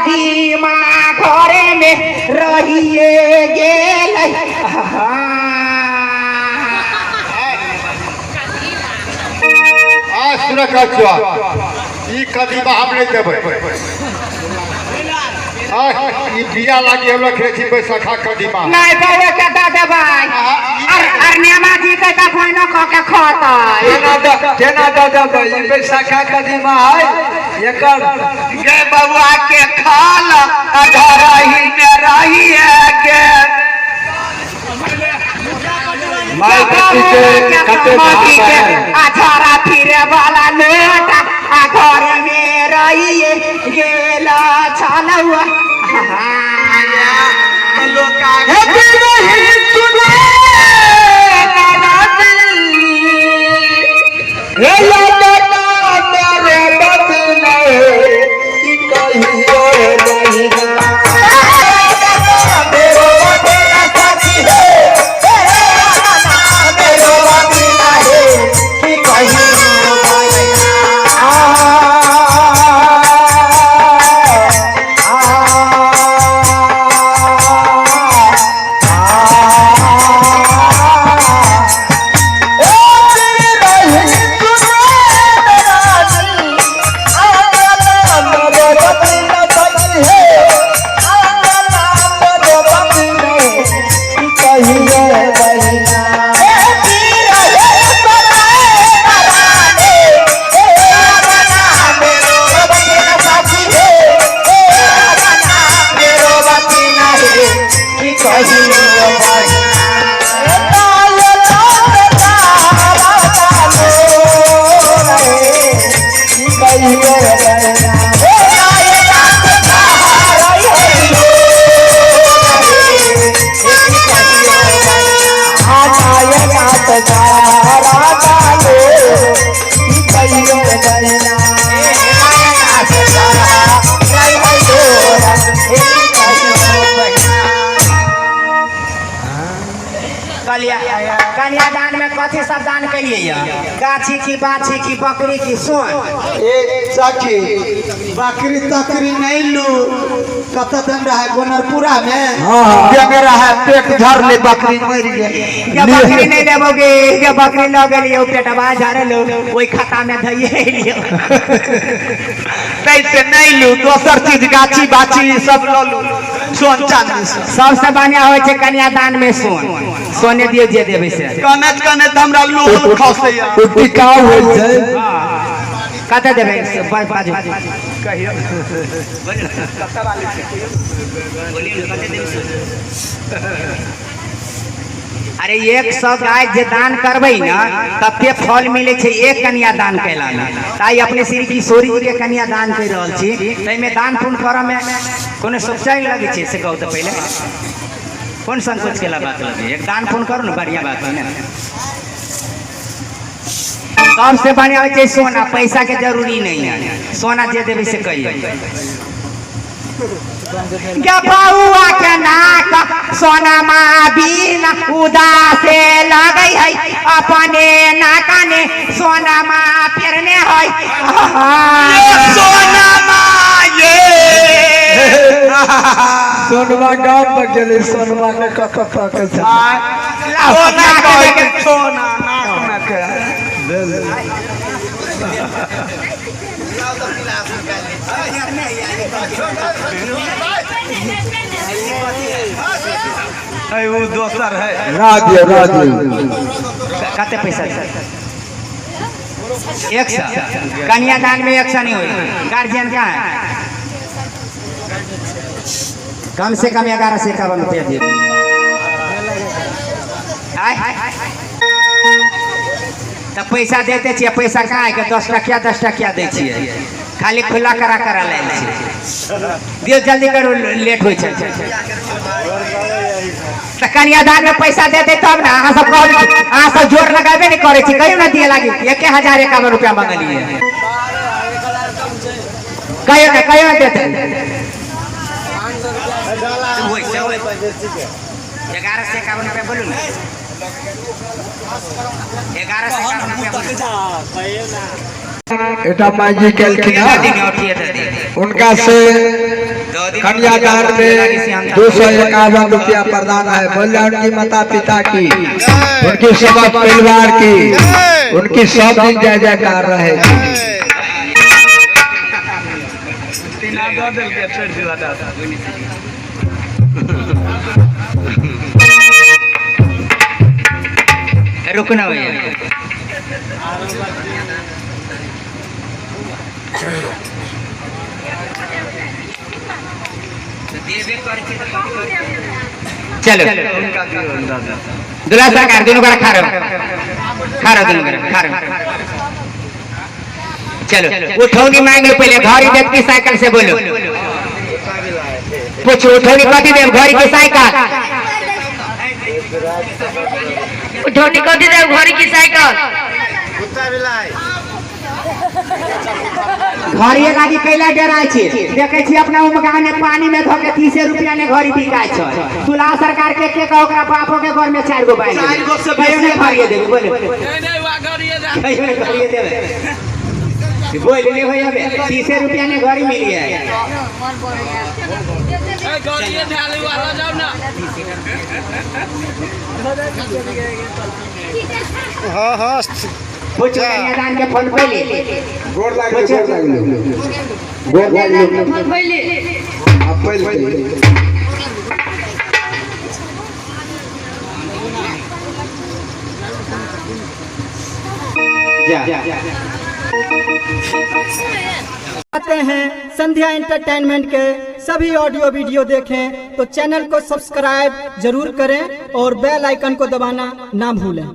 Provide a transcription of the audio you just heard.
कदीमा घरे में रहिए गेल। आ सुनक अच्छा, ई कदीमा हम नहि देबै। आ ई बिया लागी हम रखने छी बैसखा कदीमा। नहीं बउआ के दऽ देबै, अर अर नेमा जी के तऽ बोइनो कऽ के खतै। केना दऽ, केना दऽ देबै? ई बैसाखा कदीमा है एकर। गे बउआ के खाल घरही में रहिए गे। माय बेटी के कते माटी के भाव। अछारा फिरे वाला लोटा आ घर में रहिए गेला छलौआ। कन्यादान में कथी सब दान करिए? गाछी की, बाछी की, बकरी की, सोन? एक सखी, बकरी तकरी नहीं लू। कत दिन रहे गोनरपुरा में देने रहे, पेट झर ले, बकरी मर गई। ये बकरी नहीं लेबोगे? ये बकरी लऽ गेलियै, ओ पेटवा झरल, ओहि खाता में धइए लियौ। तैसे नहीं लू, दोसर चीज गाछी बाछी सब लऽ लू, सोन चांदी सब। सबसे बढ़िया होइ छै कन्यादान में सोन। सोने दियौ, जे देबै से। कनैत कनैत हमरा लोल खसैया। ओ टिकाउ होइ छै। कते देबै से बाजू। अरे, 100 गाय जे दान करबै ने, तते फल मिलै छै एक कन्यादान कयला में। ताहि अपने श्री किशोरी जी के कन्यादान करि रहल छी, ताहिमे दान पुण्य करऽ में कोनो सोचाइ लगै छै? से कहू तऽ पहिले, कोन संकोच केला बात लगे? एक दान पुण्य करू ने, बढ़िया बात है ने। सबसे बढ़िया होइ छै सोना, पैसा के जरूरी नहीं है। सोना जे देबै से कहियौ। गे बउआ के नाक सोनमा बिना उदासे लगै है, अपने नाकने सोनमा पेरने है। सोनमा ये। सोनमा गाम पर गेलै, सोनमा के कत तक छै। सोना कहै छै, सोना नाक में के। है वो दोसर है। ना दियौ, ना दियौ। कते पैसा? 100। कन्यादान में 100 नहीं हुई। गार्जियन कहाँ है? कम से कम 1151 रुपया दिए। आय तऽ पैसा देते छियै, पैसा कहाँ है के? 10 टकिया, 10 टकिया दै छियै, खाली खुला करा करा लै छियै। दियौ, जल्दी करू, लेट होइ छै। तऽ कन्यादान में पैसा देते तब ने। अहाँ सब कहब, अहाँ सब जोर लगाबे नहीं करै छी। कहियो ना दिए लागी। 1051 रुपया मंगलियै, कहियो ना, कहियो ना देते। 1151 रुपया बोलू ने, 1151 रुपया बोलू। एकटा माई जी केलखिन दे हँ दियौ, उठिए दे दियौ। हुनका से। कन्यादान में 251 रुपया प्रदान है। बोल उनकी माता पिता की, उनकी सब परिवार की, उनकी सब दिन जय जयकार रहे। रुकना भैया। चलो दुला सरकार दोनों गोरा खा रहो, खा रहो दोनों गोरा खा रहो। चलो उठौनी मांग लो पहले, घड़ी देत की साइकिल से बोलो, पूछो उठौनी कथी देब, घड़ी की साइकिल? उठौनी कथी देब, घड़ी की साइकिल? घड़िए लागी कैला डराय छी? देखै छी अपना उमगाँव में पानी में धो के 30 रुपया ने घड़ी बिकाय छै। तुला सरकार के ओकरा बापो के घर में 4 गो बाइन, 4 गो से कहियो ने घड़िए देबे, बोले कहियो ने घड़िए देबे, बोल ले भैया 30 रुपया ने घड़ी मिली है। हाँ हाँ। पूछो कन्यादान के फोन पे ले। गोर लागलो, गोर लागलो, गोर लागलो। फोन पहिले। आ पहिले। जा। आते हैं संध्या एंटरटेनमेंट के सभी ऑडियो वीडियो देखें तो चैनल को सब्सक्राइब जरूर करें और बेल आइकन को दबाना ना भूलें।